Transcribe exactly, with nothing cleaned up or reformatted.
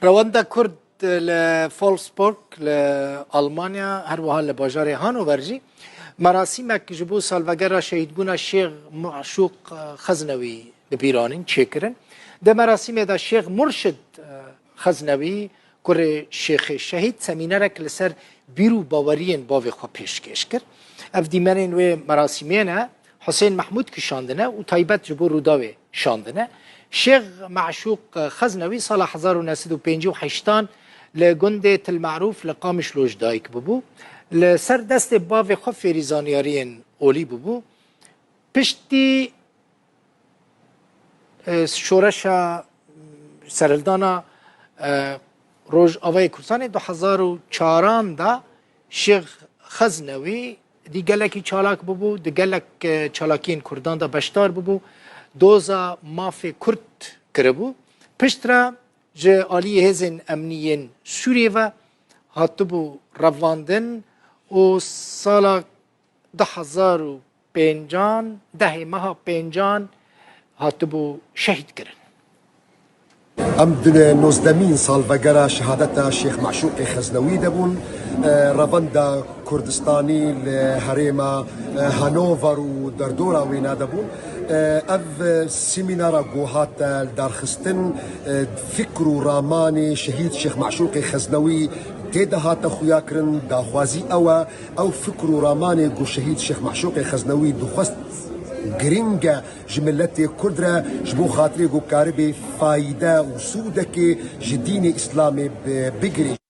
Rewenda Kurd li Wolfsburg, li Almanya, her wiha li bajarê Hanover jî merasîmek ji bo salvegera şehîdbûna Şêx Maşûq Xeznewî bi bîr anîn, çêkirin. Di merasîmê de Şêx Murşid Xeznewî, kurê Şêxê Şehîd, semînerek li ser bîr û baweriyên bavê xwe pêşkêş kir. Ev dîmenên wê merasîmê ne, Husên Mehmûd kişandine û taybet ji bo Rûdawê şandine. Şêx Meşûq Xeznewî sala hezar û neh sed û pêncî û heştan li gundê Til Merûf li Qamişlo ji dayik bûbû. Li ser destê bavê xwe fêrî zanyariyên olî bûbû. Piştî e, şoreşa serhildana, e, Rojavayê Kurdistanê du hezar û çaran de Şêx Xeznewî dî gelekî çalak bûbû, di gelek, e, çalakiyên Kurdan de beşdar bûbû, doza mafê Kurd kiribû. Piştre ji aliyê hêzên emnî yên Sûriyê ve hatibû revandin û sala du hezar û pêncan, dehê meha pêncan hatibû şehîd kirin. Em di nozdemîn salvegera şehadeta Şêx Meşûqê Xeznewî de bûn. E, revenda Kurdistanî li herêma, e, Hanover û derdora wêna de bû. E, ev semînara ku hate lidarxistin, e, fikr û ramanê şehîd Şêx Meşûqê Xeznewî tê de hate xuyakirin. Daxwazî ew e, ew fikr û ramanê ku şehîd Şêx Meşûqê Xeznewî dixwest giring e ji miletê Kurd re, ji bo xatirê ku karibê fayde û sûdekê ji dînê Îslamê bi-, bigirê.